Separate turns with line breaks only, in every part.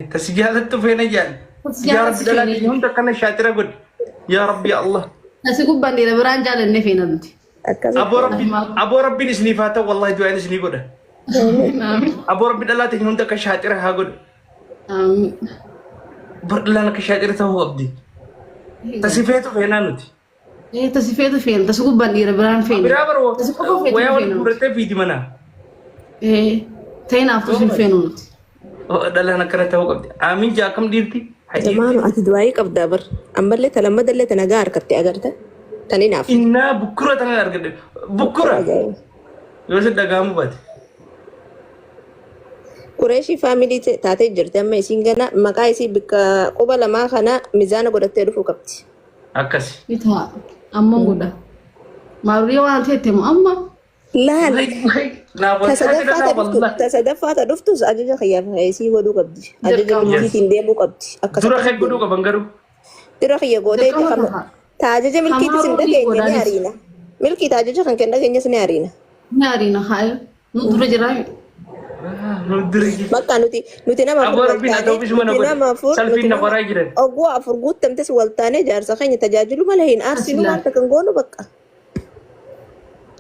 Tasi jaalattu feena jaan.
Tasi
Yaa
jaalattu
Rabbi dhalaa
feena
keenya hunda akkana shaatira godhi. Yaa Rabbi yaa Allah.
Tasi gubbaan dhiira biraan jaalanne feena nuti.
Akkasitti.
Aboo Rabbiin aboo Rabbiin isiniif haa ta'u wallahi du'aan isinii godha.
Amiin.
Aboo Rabbi dhalaa teenya hunda akka shaatira haa godhu.
Amiin.
Bar dhalaan akka shaatira ta'uu qabdi. Tasi feetu feenaa nuti.
Ee tasi feetu feena tasi gubbaan dhiira biraan feena.
Biraa baroo
Tasi qofa feetu
wayaa wal
feena nuti.
guurrattee fiiti mana.
Ee ta'inaaf tasi hin feenu nuti.
Dhalaan akkana ta'uu qabdi. Amiin jaa akkam dhiirti? Haa dhiirti.
Jamaanu ati du'aayii qabdaa bar. Ammallee ta lammadallee ta nagaa harkatte agarta. Tan hinaaf.
Innaa bukkura tanan argadhe. Bukkura.
Ajaa'iba.
Yoo si dhaga'amu baate.
Qureeshii faamilii taatee jirti amma isiin gana maqaa isii bikka quba lamaa kana mizaana godhattee dhufuu qabdi.
Akkasi.
Ni ta'a. Amma godha. Maarurii waan ta'etti moo amma
Laal
Naaf
ta
wal
sadaffaa ta dhuftu
wallahi.
ta sadaffaa ta dhuftus ajaja kiyyaaf isii godhuu qabdi. Ajaja
Dirqama.
Yes.
milkiitiin deemuu qabdi. Akkas
Dura
akkas
kan godhuu
deemu.
qaban garuu.
Dura kiyya gootee itti
dirqama
kama
ta'a.
ta ajaja milkiitis hin
Hamaaruu ni
dhageenye ni
godhaanis.
ariina. Milkii ta ajaja kan kenna dhageenyes ni ariina.
Ni ariina haaya. Nu dura jiraa.
Nu dura jira.
Bakka nuti nama afur
Aboo
wal
Rabbiin haa
taanee
ta'u bisuma na
nuti
godhe.
nama afur nuti
Salphiin na
nama
qoraa jiran.
oguu afur guuttamtes wal taanee jaarsa keenya tajaajilu malee hin aarsinu
Tasilaa.
waan takka hin goonu bakka.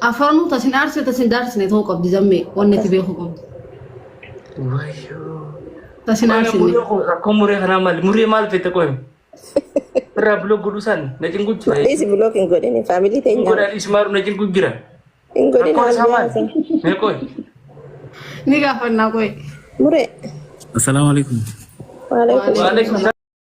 Afaanuu tasin aarsine tasin daarsine ta'uu qabdi zammee wanni itti beekuu qabdi.
Wayyoo.
Tasin aarsine.
Muree rakkoo muree kanaa maali? Muree maal fette qoyim? Irraa buloo godhuu isaan na cinqu jira.
Dhiisi bilook hin godhini faamilii
Hin
teenyaa.
godhaan ismaaru na cinqu jira.
Hin godhin
Rakkoon isaa
haal
maali? Mee qoy.
Ni gaafannaa qoy.
Muree.
Assalaamu alaikum.
Waalaikum
Waalaikum
salaam.